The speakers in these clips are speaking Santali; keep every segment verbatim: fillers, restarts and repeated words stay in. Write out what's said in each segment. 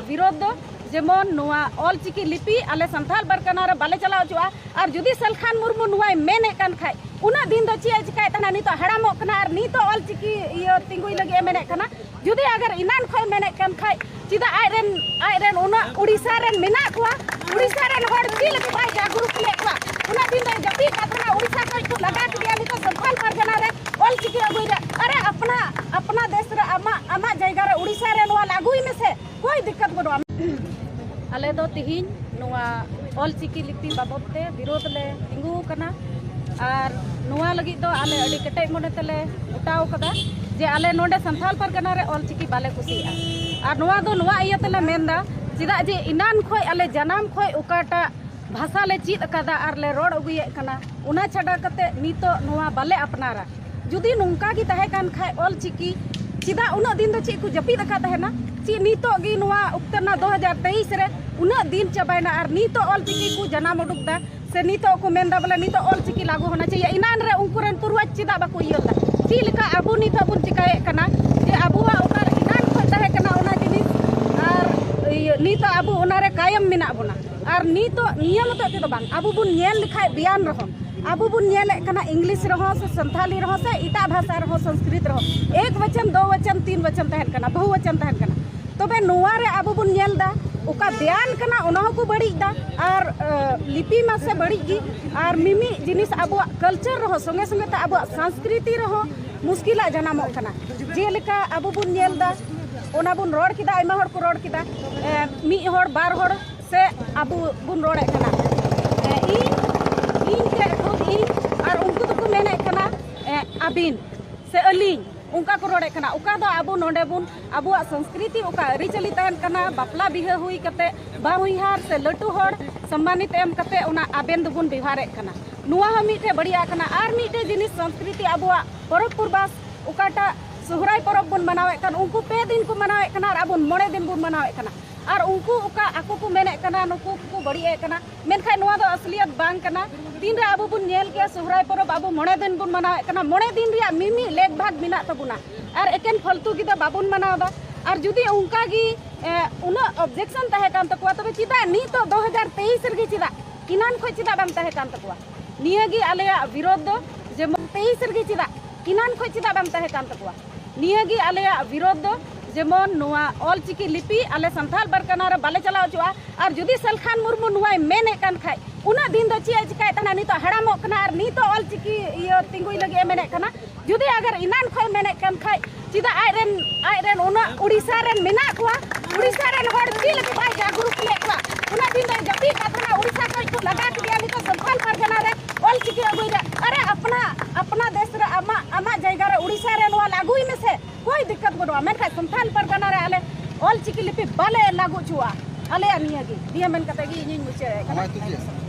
ᱵᱤᱨᱳᱫᱷ ᱫᱚ ᱡᱮᱢᱚᱱ ᱱᱚᱣᱟ ᱚᱞᱪᱤᱠᱤ ᱞᱤᱯᱤ ᱟᱞᱮ ᱥᱟᱱᱛᱟᱲ ᱯᱟᱨᱜᱟᱱᱟ ᱨᱮ ᱵᱟᱞᱮ ᱪᱟᱞᱟᱣ ᱦᱚᱪᱚᱜᱼᱟ᱾ ᱟᱨ ᱡᱩᱫᱤ ᱥᱟᱞᱠᱷᱟᱱ ᱢᱩᱨᱢᱩ ᱱᱚᱣᱟᱭ ᱢᱮᱱᱮᱫ ᱠᱟᱱ ᱠᱷᱟᱡ, ᱩᱱᱟᱹᱜ ᱫᱤᱱ ᱫᱚ ᱪᱮᱫ ᱮ ᱪᱤᱠᱟᱭᱮᱫ ᱛᱟᱦᱮᱱᱟ? ᱱᱤᱛᱚᱜ ᱦᱟᱲᱟᱢᱚᱜ ᱠᱟᱱᱟ ᱟᱨ ᱱᱤᱛᱚᱜ ᱚᱞᱪᱤᱠᱤ ᱤᱭᱟᱹ ᱛᱤᱸᱜᱩᱭ ᱞᱟᱹᱜᱤᱫ ᱮ ᱢᱮᱱᱮᱫ ᱠᱟᱱᱟ᱾ ᱡᱩᱫᱤ ᱟᱜᱟᱨ ᱤᱱᱟᱱ ᱠᱷᱚᱡ ᱢᱮᱱᱮᱫ ᱠᱟᱱ ᱠᱷᱟᱡ, ᱪᱮᱫᱟᱜ ᱟᱡᱨᱮᱱ, ᱟᱡᱨᱮᱱ ᱩᱱᱟᱹᱜ ᱩᱲᱤᱥᱥᱟ ᱨᱮᱱ ᱢᱮᱱᱟᱜ ᱠᱚᱣᱟ, ᱩᱲᱤᱥᱥᱟ ᱨᱮᱱ ᱦᱚᱲ ᱪᱮᱫ ᱞᱟᱹᱜᱤᱫ ᱵᱟᱭ ᱡᱟᱜᱽᱨᱩᱠ ᱞᱮᱫ ᱠᱚᱣᱟ? ᱩᱱᱟᱹᱜ ᱫᱤᱱ ᱫᱚᱭ ᱡᱟᱹᱯᱤᱫ ᱠᱟᱜ ᱛᱟᱦᱮᱱᱟ, ᱩᱲᱤᱥᱥᱟ ᱠᱷᱚᱡ ᱠᱚ ᱞᱟᱜᱟ ᱠᱮᱫᱮᱭᱟ, ᱱᱤᱛᱚᱜ ᱥᱟᱱᱛᱟᱲ ᱯᱟᱨᱜᱟᱱᱟ ᱨᱮ ᱚᱞᱪᱤᱠᱤ ᱟᱹᱜᱩᱭ ᱨᱮ᱾ ᱟᱨᱮ ᱟᱯᱱᱟ, ᱟᱯᱱᱟ ᱫᱮᱥ ᱨᱮ ᱟᱢᱟᱜ, ᱟᱢᱟᱜ ᱡᱟᱭᱜᱟ ᱨᱮ ᱩᱲᱤᱥᱥᱟ ᱨᱮ ᱱᱚᱣᱟ ᱞᱟᱹᱜᱩᱭ ᱢᱮᱥᱮ, ᱠᱳᱭ ᱫᱤᱠᱠᱟᱛ ᱵᱟᱹᱱᱩᱜᱼᱟ᱾ ᱟᱞᱮ ᱫᱚ ᱛᱤᱦᱤᱧ ᱱᱚᱣᱟ ᱚᱞᱪᱤᱠᱤ ᱞᱤᱯᱤ ᱵᱟᱵᱚᱫ ᱛᱮ ᱵᱤᱨᱳᱫᱷ ᱞᱮ ᱛᱤᱸᱜᱩ ᱟᱠᱟᱱᱟ᱾ ᱟᱨ ᱱᱚᱣᱟ ᱞᱟᱹᱜᱤᱫ ᱫᱚ ᱟᱞᱮ ᱟᱹᱰᱤ ᱠᱮᱴᱮᱡ ᱢᱚᱱᱮ ᱛᱮᱞᱮ ᱜᱚᱴᱟᱣ ᱠᱟᱫᱟ ᱡᱮ ᱟᱞᱮ ᱱᱚᱰᱮ ᱥᱟᱱᱛᱟᱲ ᱯᱟᱨᱜᱟᱱᱟ ᱨᱮ ᱚᱞᱪᱤᱠᱤ ᱵᱟᱞᱮ ᱠᱩᱥᱤᱭᱟᱜᱼᱟ᱾ ᱟᱨ ᱱᱚᱣᱟ ᱫᱚ ᱱᱚᱣᱟ ᱤᱭᱟᱹ ᱛᱮᱞᱮ ᱢᱮᱱᱫᱟ, ᱪᱮᱫᱟᱜ ᱡᱮ ᱮᱱᱟᱱ ᱠᱷᱚᱡ ᱟᱞᱮ ᱡᱟᱱᱟᱢ ᱠᱷᱚᱡ ᱚᱠᱟᱴᱟᱜ ᱵᱷᱟᱥᱟ ᱞᱮ ᱪᱮᱫ ᱟᱠᱟᱫᱟ ᱟᱨ ᱞᱮ ᱨᱚᱲ ᱟᱹᱜᱩᱭᱮᱫ ᱠᱟᱱᱟ, ᱚᱱᱟ ᱪᱷᱟᱰᱟ ᱠᱟᱛᱮ ᱱᱤᱛᱚᱜ ᱱᱚᱣᱟ ᱵᱟᱞᱮ ᱟᱯᱱᱟᱨᱟ᱾ ᱡᱩᱫᱤ ᱱᱚᱝᱠᱟ ᱜᱮ ᱛᱟᱦᱮᱸ ᱠᱟᱱ ᱠᱷᱟᱡ ᱚᱞᱪᱤᱠᱤ, ᱪᱮᱫᱟᱜ ᱩᱱᱟᱹᱜ ᱫᱤᱱ ᱫᱚ ᱪᱮᱫ ᱠᱚ ᱡᱟᱹᱯᱤᱫ ᱟᱠᱟᱫ ᱛᱟᱦᱮᱱᱟ? ᱪᱮᱫ ᱱᱤᱛᱚᱜ ᱜᱮ ᱱᱚᱣᱟ ᱚᱠᱛᱮ ᱨᱮᱱᱟᱜ ᱫᱩ ᱦᱟᱡᱟᱨ ᱛᱮᱭᱤᱥ ᱨᱮ ᱩᱱᱟᱹᱜ ᱫᱤᱱ ᱪᱟᱵᱟᱭᱮᱱᱟ ᱟᱨ ᱱᱤᱛᱚᱜ ᱚᱞᱪᱤᱠᱤ ᱠᱚ ᱡᱟᱱᱟᱢ ᱩᱰᱩᱠ ᱫᱟ, ᱥᱮ ᱱᱤᱛᱚᱜ ᱠᱚ ᱢᱮᱱᱫᱟ ᱵᱚᱞᱮ ᱱᱤᱛᱚᱜ ᱚᱞᱪᱤᱠᱤ ᱞᱟᱹᱜᱩ ᱦᱚᱱᱟ ᱪᱟᱦᱤᱭᱮ? ᱮᱱᱟᱱ ᱨᱮ ᱩᱱᱠᱩ ᱨᱮᱱ ᱯᱩᱨᱵᱚᱡᱽ ᱪᱮᱫᱟᱜ ᱵᱟᱠᱚ ᱤᱭᱟᱹ ᱞᱮᱫᱟ? ᱪᱮᱫ ᱞᱮᱠᱟ ᱟᱵᱚ ᱱᱤᱛᱚᱜ ᱵᱚᱱ ᱪᱮᱠᱟᱭᱮᱫ ᱠᱟᱱᱟ ᱡᱮ ᱟᱵᱚᱣᱟᱜ ᱚᱠᱟ ᱮᱱᱟᱱ ᱠᱷᱚᱱ ᱛᱟᱦᱮᱸ ᱠᱟᱱᱟ ᱚᱱᱟ ᱡᱤᱱᱤᱥ, ᱟᱨ ᱤᱭᱟᱹ, ᱱᱤᱛᱚᱜ ᱟᱵᱚ ᱚᱱᱟᱨᱮ ᱠᱟᱭᱚᱢ ᱢᱮᱱᱟᱜ ᱵᱚᱱᱟ? ᱟᱨ ᱱᱤᱛᱚᱜ ᱱᱤᱭᱟᱹ ᱢᱚᱛᱚ ᱛᱮᱫᱚ ᱵᱟᱝ, ᱟᱵᱚ ᱵᱚᱱ ᱧᱮᱞ ᱞᱮᱠᱷᱟᱡ ᱵᱮᱭᱟᱱ ᱨᱮᱦᱚᱸ, ᱟᱵᱚ ᱵᱚᱱ ᱧᱮᱞᱮᱫ ᱠᱟᱱᱟ ᱤᱝᱞᱤᱥ ᱨᱮᱦᱚᱸ ᱥᱮ ᱥᱟᱱᱛᱷᱟᱞᱤ ᱨᱮᱦᱚᱸ ᱥᱮ ᱮᱴᱟᱜ ᱵᱷᱟᱥᱟ ᱨᱮᱦᱚᱸ, ᱥᱚᱝᱥᱠᱨᱤᱛ ᱨᱮᱦᱚᱸ ᱮᱠ ᱵᱚᱪᱚᱱ, ᱫᱳ ᱵᱚᱪᱚᱱ, ᱛᱤᱱ ᱵᱚᱪᱚᱱ ᱛᱟᱦᱮᱱ ᱠᱟᱱᱟ, ᱵᱚᱦᱩ ᱵᱚᱪᱚᱱ ᱛᱟᱦᱮᱱ ᱠᱟᱱᱟ᱾ ᱛᱚᱵᱮ ᱱᱚᱣᱟ ᱨᱮ ᱟᱵᱚ ᱵᱚᱱ ᱧᱮᱞ ᱫᱟ ᱚᱠᱟ ᱵᱮᱭᱟᱱ ᱠᱟᱱᱟ ᱚᱱᱟ ᱦᱚᱸᱠᱚ ᱵᱟᱹᱲᱤᱡ ᱫᱟ, ᱟᱨ ᱞᱤᱯᱤ ᱢᱟᱥᱮ ᱵᱟᱹᱲᱤᱡ ᱜᱮ, ᱟᱨ ᱢᱤᱢᱤᱫ ᱡᱤᱱᱤᱥ ᱟᱵᱚᱣᱟᱜ ᱠᱟᱞᱪᱟᱨ ᱨᱮᱦᱚᱸ ᱥᱚᱸᱜᱮ ᱥᱚᱸᱜᱮ ᱛᱮ ᱟᱵᱚᱣᱟᱜ ᱥᱚᱝᱥᱠᱨᱤᱛᱤ ᱨᱮᱦᱚᱸ ᱢᱩᱥᱠᱤᱞᱟᱜ ᱡᱟᱱᱟᱢᱚᱜ ᱠᱟᱱᱟ᱾ ᱡᱮᱞᱮᱠᱟ ᱟᱵᱚ ᱵᱚᱱ ᱧᱮᱞ ᱫᱟ, ᱚᱱᱟ ᱵᱚᱱ ᱨᱚᱲ ᱠᱮᱫᱟ, ᱟᱭᱢᱟ ᱦᱚᱲ ᱠᱚ ᱨᱚᱲ ᱠᱮᱫᱟ, ᱮ, ᱢᱤᱫ ᱦᱚᱲ ᱵᱟᱨ ᱦᱚᱲ ᱥᱮ ᱟᱵᱚ ᱵᱚᱱ ᱨᱚᱲᱮᱫ ᱠᱟᱱᱟ, ᱮ, ᱤᱧ, ᱤᱧ ᱛᱮ ᱠᱷᱩᱫ ᱤᱧ, ᱟᱨ ᱩᱱᱠᱩ ᱫᱚᱠᱚ ᱢᱮᱱᱮᱫ ᱠᱟᱱᱟ, ᱮ, ᱟᱹᱵᱤᱱ ᱥᱮ ᱟᱹᱞᱤᱧ, ᱚᱱᱠᱟ ᱠᱚ ᱨᱚᱲᱮᱫ ᱠᱟᱱᱟ᱾ ᱚᱠᱟ ᱫᱚ ᱟᱵᱚ ᱱᱚᱰᱮ ᱵᱚᱱ, ᱟᱵᱚᱣᱟᱜ ᱥᱚᱝᱥᱠᱨᱤᱛᱤ ᱚᱠᱟ ᱟᱹᱨᱤᱪᱟᱹᱞᱤ ᱛᱟᱦᱮᱱ ᱠᱟᱱᱟ, ᱵᱟᱯᱞᱟ ᱵᱤᱦᱟᱹ ᱦᱩᱭ ᱠᱟᱛᱮ ᱵᱟᱦᱚᱧᱦᱟᱨ ᱥᱮ ᱞᱟᱹᱴᱩ ᱦᱚᱲ ᱥᱚᱢᱢᱟᱱᱤᱛ ᱮᱢ ᱠᱟᱛᱮ ᱚᱱᱟ ᱟᱵᱮᱱ ᱫᱚᱵᱚᱱ ᱵᱮᱣᱦᱟᱨᱮᱫ ᱠᱟᱱᱟ᱾ ᱱᱚᱣᱟ ᱦᱚᱸ ᱢᱤᱫᱴᱮᱡ ᱵᱟᱹᱲᱤᱡᱟᱜ ᱠᱟᱱᱟ᱾ ᱟᱨ ᱢᱤᱫᱴᱮᱡ ᱡᱤᱱᱤᱥ ᱥᱚᱝᱥᱠᱨᱤᱛᱤ ᱟᱵᱚᱣᱟᱜ ᱯᱚᱨᱚᱵᱽ ᱯᱩᱨᱵᱟᱥ ᱚᱠᱟᱴᱟᱜ ᱥᱚᱦᱨᱟᱭ ᱯᱚᱨᱚᱵᱽ ᱵᱚᱱ ᱢᱟᱱᱟᱣᱮᱫ ᱠᱟᱱ, ᱩᱱᱠᱩ ᱯᱮ ᱫᱤᱱ ᱠᱚ ᱢᱟᱱᱟᱣᱮᱫ ᱠᱟᱱᱟ ᱟᱨ ᱟᱵᱚ ᱢᱚᱬᱮ ᱫᱤᱱ ᱵᱚᱱ ᱢᱟᱱᱟᱣᱮᱫ ᱠᱟᱱᱟ᱾ ᱟᱨ ᱩᱱᱠᱩ ᱚᱠᱟ ᱟᱠᱚ ᱠᱚ ᱢᱮᱱᱮᱫ ᱠᱟᱱᱟ, ᱱᱩᱠᱩ ᱠᱚ ᱵᱟᱹᱲᱤᱡ ᱮᱫ ᱠᱟᱱᱟ, ᱢᱮᱱᱠᱷᱟᱱ ᱱᱚᱣᱟ ᱫᱚ ᱟᱥᱞᱤᱭᱟᱛ ᱵᱟᱝ ᱠᱟᱱᱟ᱾ ᱛᱤᱱᱨᱮ ᱟᱵᱚ ᱵᱚᱱ ᱧᱮᱞ ᱠᱮᱭᱟ ᱥᱚᱦᱨᱟᱭ ᱯᱚᱨᱚᱵᱽ ᱟᱵᱚ ᱢᱚᱬᱮ ᱫᱤᱱ ᱵᱚᱱ ᱢᱟᱱᱟᱣᱮᱫ ᱠᱟᱱᱟ, ᱢᱚᱬᱮ ᱫᱤᱱ ᱨᱮᱭᱟᱜ ᱢᱤᱢᱤᱫ ᱞᱮᱠ ᱵᱷᱟᱜᱽ ᱢᱮᱱᱟᱜ ᱛᱟᱵᱚᱱᱟ, ᱟᱨ ᱮᱠᱮᱱ ᱯᱷᱟᱞᱛᱩ ᱜᱮ ᱫᱚ ᱵᱟᱵᱚᱱ ᱢᱟᱱᱟᱣ ᱮᱫᱟ᱾ ᱟᱨ ᱡᱩᱫᱤ ᱚᱱᱠᱟ ᱜᱮ ᱩᱱᱟᱹᱜ ᱚᱵᱡᱮᱠᱥᱚᱱ ᱛᱟᱦᱮᱸ ᱠᱟᱱ ᱛᱟᱠᱚᱣᱟ, ᱛᱚᱵᱮ ᱪᱮᱫᱟᱜ ᱱᱤᱛᱚᱜ ᱫᱩ ᱦᱟᱡᱟᱨ ᱛᱮᱭᱤᱥ ᱨᱮᱜᱮ ᱪᱮᱫᱟᱜ ᱮᱱᱟᱱ ᱠᱷᱚᱱ ᱪᱮᱫᱟᱜ ᱵᱟᱝ ᱛᱟᱦᱮᱸ ᱠᱟᱱ ᱛᱟᱠᱚᱣᱟ? ᱱᱤᱭᱟᱹ ᱜᱮ ᱟᱞᱮᱭᱟᱜ ᱵᱤᱨᱳᱫᱷ ᱫᱚ, ᱡᱮᱢᱚᱱ ᱛᱮᱭᱤᱥ ᱨᱮᱜᱮ ᱪᱮᱫᱟᱜ ᱮᱱᱟᱱ ᱠᱷᱚᱱ ᱪᱮᱫᱟᱜ ᱵᱟᱝ ᱛᱟᱦᱮᱸ ᱠᱟᱱ ᱛᱟᱠᱚᱣᱟ? ᱱᱤᱭᱟᱹ ᱜᱮ ᱟᱞᱮᱭᱟᱜ ᱵᱤᱨᱳᱫᱷ ᱫᱚ, ᱡᱮᱢᱚᱱ ᱱᱚᱣᱟ ᱚᱞ ᱪᱤᱠᱤ ᱞᱤᱯᱤ ᱟᱞᱮ ᱥᱟᱱᱛᱟᱲ ᱯᱟᱨᱜᱟᱱᱟ ᱨᱮ ᱵᱟᱞᱮ ᱪᱟᱞᱟᱣ ᱦᱚᱪᱚᱜᱼᱟ᱾ ᱟᱨ ᱡᱩᱫᱤ ᱥᱟᱞᱠᱷᱟᱱ ᱢᱩᱨᱢᱩ ᱱᱚᱣᱟᱭ ᱢᱮᱱᱮᱫ ᱠᱟᱱ ᱠᱷᱟᱡ, ᱩᱱᱟᱹᱜ ᱫᱤᱱ ᱫᱚ ᱪᱮᱫ ᱮ ᱪᱤᱠᱟᱭᱮᱫ ᱛᱟᱦᱮᱱᱟ? ᱱᱤᱛᱚᱜ ᱦᱟᱲᱟᱢᱚᱜ ᱠᱟᱱᱟ ᱟᱨ ᱱᱤᱛᱚᱜ ᱚᱞ ᱪᱤᱠᱤ ᱤᱭᱟᱹ ᱛᱤᱸᱜᱩᱭ ᱞᱟᱹᱜᱤᱫ ᱮ ᱢᱮᱱᱮᱫ ᱠᱟᱱᱟ᱾ ᱡᱩᱫᱤ ᱟᱜᱟᱨ ᱮᱱᱟᱱ ᱠᱷᱚᱱ ᱢᱮᱱᱮᱫ ᱠᱟᱱ ᱠᱷᱟᱡ, ᱪᱮᱫᱟᱜ ᱟᱡᱨᱮᱱ, ᱟᱡᱨᱮᱱ ᱩᱱᱟᱹᱜ ᱩᱲᱤᱥᱥᱟ ᱨᱮᱱ ᱢᱮᱱᱟᱜ ᱠᱚᱣᱟ, ᱩᱲᱤᱥᱥᱟ ᱨᱮᱱ ᱦᱚᱲ ᱪᱮᱫ ᱞᱟᱹᱜᱤᱫ ᱵᱟᱭ ᱡᱟᱜᱽᱨᱩᱠ ᱞᱮᱫ ᱠᱚᱣᱟ? ᱩᱱᱟᱹᱜ ᱫᱤᱱ ᱫᱚᱭ ᱡᱟᱹᱯᱤᱫ ᱠᱟᱜ ᱛᱟᱦᱮᱱᱟ᱾ ᱩᱲᱤᱥᱥᱟ ᱠᱷᱚᱱ ᱠᱚ ᱞᱟᱜᱟ ᱠᱮᱫᱮᱭᱟ, ᱱᱤᱛᱚᱜ ᱥᱟᱱᱛᱟᱲ ᱯᱟᱨᱜᱟᱱᱟ ᱨᱮ ᱚᱞ ᱪᱤᱠᱤ ᱟᱹᱜᱩᱭ ᱨᱮ᱾ ᱟᱨᱮ ᱟᱯᱱᱟ, ᱟᱯᱱᱟ ᱫᱮᱥ ᱨᱮ ᱟᱢᱟᱜ, ᱟᱢᱟᱜ ᱡᱟᱭᱜᱟ ᱨᱮ ᱩᱲᱤᱥᱥᱟ ᱨᱮ ᱱᱚᱣᱟ ᱞᱟᱹᱜᱩᱭ ᱢᱮᱥᱮ, ᱠᱳᱭ ᱫᱤᱠᱠᱟᱛ ᱵᱟᱹᱱᱩᱜᱼᱟ᱾ ᱢᱮᱱᱠᱷᱟᱱ ᱥᱟᱱᱛᱟᱲ ᱯᱟᱨᱜᱟᱱᱟ ᱨᱮ ᱟᱞᱮ ᱚᱞ ᱪᱤᱠᱤ ᱞᱤᱯᱤ ᱵᱟᱞᱮ ᱞᱟᱹᱜᱩ ᱦᱚᱪᱚᱣᱟᱜᱼᱟ᱾ ᱟᱞᱮᱭᱟᱜ ᱱᱤᱭᱟᱹ ᱜᱮ, ᱱᱤᱭᱟᱹ ᱢᱮᱱ ᱠᱟᱛᱮ ᱜᱮ ᱤᱧᱤᱧ ᱢᱩᱪᱟᱹᱫ ᱮᱫ ᱠᱟᱱᱟ᱾ ᱚᱱᱟ ᱛᱮᱜᱮ᱾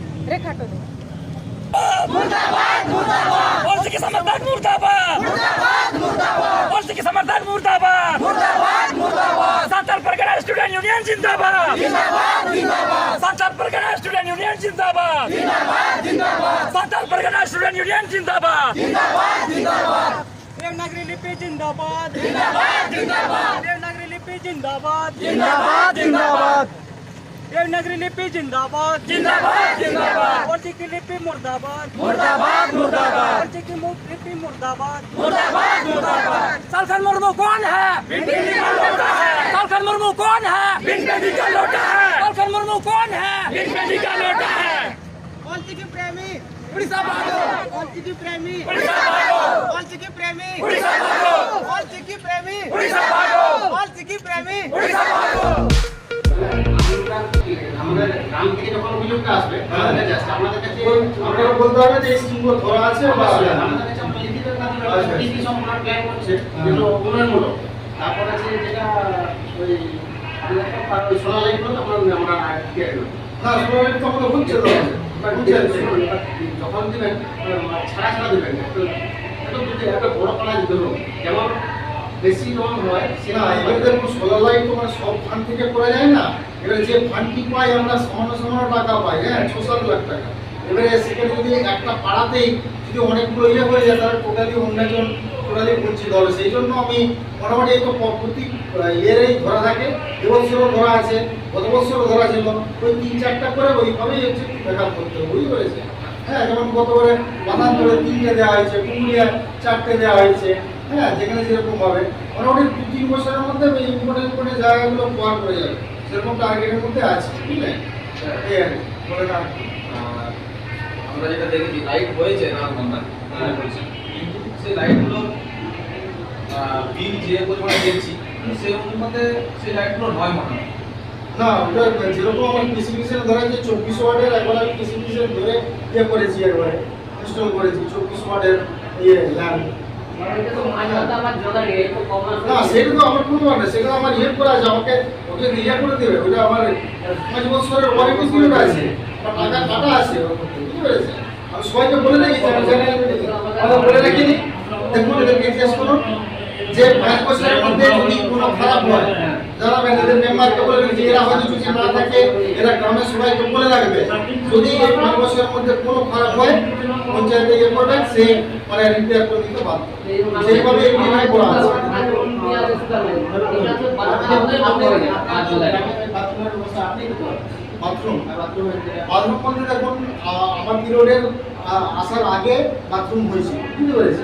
ᱨᱮᱠᱷᱟ ᱴᱩᱰᱩ᱾ मुर्दाबाद, मुर्दाबाद। ᱚᱞᱪᱤᱠᱤ ᱥᱚᱢᱚᱨᱛᱷᱚᱱ मुर्दाबाद। मुर्दाबाद, मुर्दाबाद। ᱚᱞᱪᱤᱠᱤ ᱥᱚᱢᱚᱨᱛᱷᱚᱱ मुर्दाबाद। मुर्दाबाद, मुर्दाबाद। ᱥᱟᱱᱛᱟᱲ ᱯᱟᱨᱜᱟᱱᱟ ᱥᱴᱩᱰᱮᱱᱴ ᱭᱩᱱᱤᱭᱚᱱ ᱡᱤᱱᱫᱟᱵᱟᱫ। जिंदाबाद, जिंदाबाद। ᱥᱟᱱᱛᱟᱲ ᱯᱟᱨᱜᱟᱱᱟ ᱥᱴᱩᱰᱮᱱᱴ ᱭᱩᱱᱤᱭᱚᱱ ᱡᱤᱱᱫᱟᱵᱟᱫ। जिंदाबाद, जिंदाबाद। ᱥᱟᱱᱛᱟᱲ ᱯᱟᱨᱜᱟᱱᱟ ᱥᱴᱩᱰᱮᱱᱴ ᱭᱩᱱᱤᱭᱚᱱ ᱡᱤᱱᱫᱟᱵᱟᱫ। जिंदाबाद, जिंदाबाद। देवनागरी लिपि जिंदाबाद। जिंदाबाद, जिंदाबाद। देवनागरी लिपि जिंदाबाद। जिंदाबाद, जिंदाबाद। देवनागरी लिपि जिंदाबाद। जिंदाबाद, जिंदाबाद। ऑलचिकी लिपि मुर्दाबाद। मुर्दाबाद, मुर्दाबाद। ऑलचिकी मु-, लिपि मुर्दाबाद। मुर्दाबाद, मुर्दाबाद। सालखन मुर्मू कौन है? भिंडी का लोटा है। सालखन मुर्मू कौन है? भिंडी का लोटा है। सालखन मुर्मू कौन है? भिंडी का लोटा है। ऑलचिकी प्रेमी। उड़ीसा भागो। ऑलचिकी प्रेमी। उड़ीसा भागो। ऑलचिकी प्रेमी। उड़ीसा भागो। ऑलचिकी प्रेमी। उड़ीसा भागो। ऑलचिकी प्रेमी। उड़ीसा भागो। আমরা গ্রাম থেকে যখন অভিযোগটা আসবে, আমাদের কাছে আসবে, আপনাদের কাছে ওই আমরা বলতে হবে যে এই স্কিমগুলো ধরা আছে বা অবশ্যই, আমাদের কাছে আমরা লিখিত একটা আচ্ছা। কি কি সব ওনার প্ল্যান করছে, হ্যাঁ। যেগুলো উন্নয়নমূলক। তারপর আছে যেটা ওই আমাদের একটা ওই সোলার লাইট গুলো তখন আমরা ক্লিয়ার করবো। না, সোলার লাইট তো আমাদের হচ্ছে তো। হচ্ছে, হচ্ছে। শুনুন, এবার যখন দিবেন, আহ, ছাড়া ছাড়া দিবেন। তো একদম যদি একটা বড় পাড়া দিতে হবে, যেমন বেশি যখন হয়, সেটা না, হয়। এবার দেখুন, সোলার লাইট তো মানে সব ফান্ড থেকে করা যায় না। এবার যে ফান্ড কি পাই, আমরা সমান সমান টাকা পাই, হ্যাঁ, ছ সাত লাখ টাকা। এবারে সেখানে যদি একটা পাড়াতেই যদি অনেকগুলো ইয়ে হয়ে যায়, তাহলে টোটালি অন্যজন বলছি দলে, সেই জন্য আমি মোটামুটি এই তো প- প্রতি আহ, ইয়েরেই ধরা থাকে। এবছরও ধরা আছে, গত বছরও ধরা ছিল। ওই তিন চারটা করে ওইভাবেই হচ্ছে ব্যাকআপ করতে হবে, বুঝতে পেরেছে? হ্যাঁ, যেমন গত করে বাদাম করে তিনটে দেওয়া হয়েছে, ডুমুরিয়া চারটে দেওয়া হয়েছে। হ্যাঁ, যেখানে যেরকম ভাবে মোটামুটি দু তিন বছরের মধ্যে ওই ইম্পর্টেন্ট ইম্পর্টেন্ট জায়গাগুলো কভার করে যাবে, সেরকম টার্গেটের মধ্যে আছে, বুঝলেন? এই আর কি, বলে না। আহ, আমরা যেটা দেখেছি, লাইট হয়েছে না বন্ধ, হ্যাঁ, বলছি। কিন্তু সেই লাইটগুলো বিল যে পরিমাণে দেখছি, সেই অনুপাতে সেই লাইটগুলো নয় মনে হয়। না, ওটা যেরকম আমার স্পেসিফিকেশন ধরা হয়েছে চব্বিশ ওয়াটের, একবার আমি স্পেসিফিকেশন ধরে ইয়ে করেছি, একবারে ইনস্টল করেছি চব্বিশ ওয়াটের ইয়ে ল্যাম্প। মানে এটা তো মাঝে মধ্যে আবার জোগাড় নেই, এটা তো কম আছে। না, সেটা তো আমার কোনো ব্যাপার না, সেটা আমার ইয়ে করা আছে। আমাকে ওকে ইয়ে করে দেবে, ওটা আমার পাঁচ বছরের ওয়ারেন্টি পিরিয়ড আছে, আমার টাকা কাটা আছে ওর মধ্যে, বুঝতে পেরেছে? আমি সবাইকে বলে রাখি, যারা জানে, আমি বলে রাখিনি। দেখুন, এদেরকে জিজ্ঞেস করুন যে পাঁচ বছরের মধ্যে যদি কোনো খারাপ হয়, যারা এদের মেম্বারকে বলে রাখি, এরা হয়তো যদি না থাকে, এরা গ্রামের সবাইকে বলে রাখবে। যদি এই পাঁচ বছরের মধ্যে কোনো খারাপ হয়, পঞ্চায়েতে ইয়ে করবেন, সে মানে রিপেয়ার করে দিতে বাধ্য। সেইভাবে এগ্রিমেন্ট করা আছে। বাথরুম, বাথরুম বলতে দেখুন, আহ, আমার পিরিয়ডের আহ, আসার আগে বাথরুম হয়েছিল, বুঝতে পেরেছি?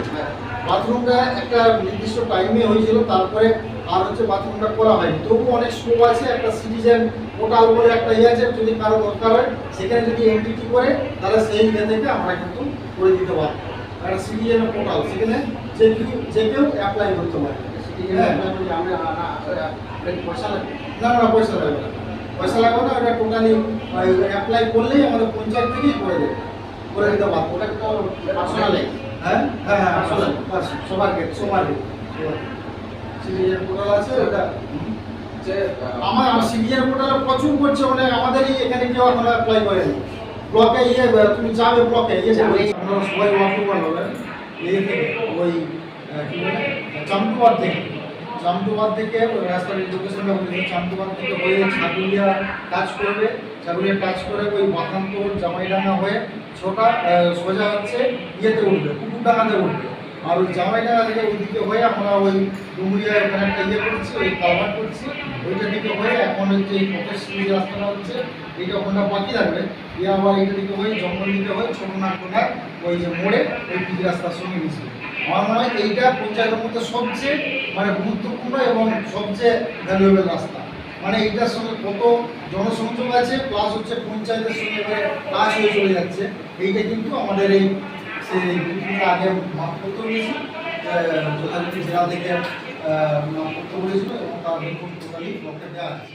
বাথরুমটা একটা নির্দিষ্ট টাইমে হয়েছিল, তারপরে আর হচ্ছে বাথরুমটা করা হয়নি। তবু অনেক স্কোপ আছে, একটা সিটিজেন পোর্টাল বলে একটা ইয়ে আছে, যদি কারো দরকার হয় সেখানে যদি এন্ট্রি করে, তাহলে সেই ইয়ে থেকে আমরা কিন্তু করে দিতে পারবো। একটা সিটিজেন পোর্টাল, সেখানে যে কেউ যে কেউ অ্যাপ্লাই করতে পারে। সিটিজেন অ্যাপ্লাই করলে আমরা আ- আ- আ- পয়সা লাগবে? না, না, পয়সা লাগবে না। পয়সা লাগবে না, ওটা টোটালি অ্যাপ্লাই করলেই আমাদের পঞ্চায়েত থেকেই করে দেবে, করে দিতে পারবো। ওটা তো পার্সোনাল হ্যাঁ, হ্যাঁ, হ্যাঁ, পার্সোনাল। সবার ক্ষেত্রে। সবার ক্ষেত্রে। সিটিজেন পোর্টাল আছে, ওটা হুম। যে আহ, আমার আমার সিটিজেন পোর্টালে প্রচুর করছে, মানে আমাদের এই এখানে কেউ এখনো অ্যাপ্লাই করেনি। ব্লকে ইয়ে, তুমি যাবে ব্লকে, ইয়ে করবে। আমরা সবাই ওয়াকিং করবো, এই থেকে ওই আহ, কি বলে, চামটুয়ার থেকে, চামটুয়ার থেকে ওই রাস্তার এডুকেশনটা বলেছে, চামটুয়ার থেকে হয়ে ছাগুলিয়া টাচ করবে, ছাগুলিয়া টাচ করে ওই বাথানপুর জামাইডাঙ্গা হয়ে সোজা আহ, সোজা হচ্ছে ইয়েতে উঠবে, কুকুরডাঙ্গাতে উঠবে। আর ওই জামাইডাঙ্গা থেকে ওইদিকে হয়ে আমরা ওই ডুমুরিয়া ওখানে একটা ইয়ে করছি, ওই কালভার্ট করছি, ওইটা দিকে হয়ে এখন হচ্ছে এই পঁচাশি যে রাস্তাটা হচ্ছে, এইটা ওখানটা বাকি থাকবে। দিয়ে আবার এইটা দিকে হয়ে জঙ্গল দিকে হয়ে ছোট নাগকোনা ওই যে মোড়ে ওই পিচ রাস্তার সঙ্গে মিশবে। আমার মনে হয় এইটা পঞ্চায়েতের মধ্যে সবচেয়ে মানে গুরুত্বপূর্ণ এবং সবচেয়ে ভ্যালুয়েবল রাস্তা। মানে এইটার সঙ্গে কত জনসংযোগ আছে, প্লাস হচ্ছে পঞ্চায়েতের সঙ্গে এবারে কাজ হয়ে চলে যাচ্ছে। এইটা কিন্তু আমাদের এই সেই দুদিন আগে মাপপত্র নিয়েছি, আহ, যথারীতি জেলা থেকে আহ, মাপপত্র বলেছিল এবং তার রিপোর্ট টোটালি ব্লককে দেওয়া আছে।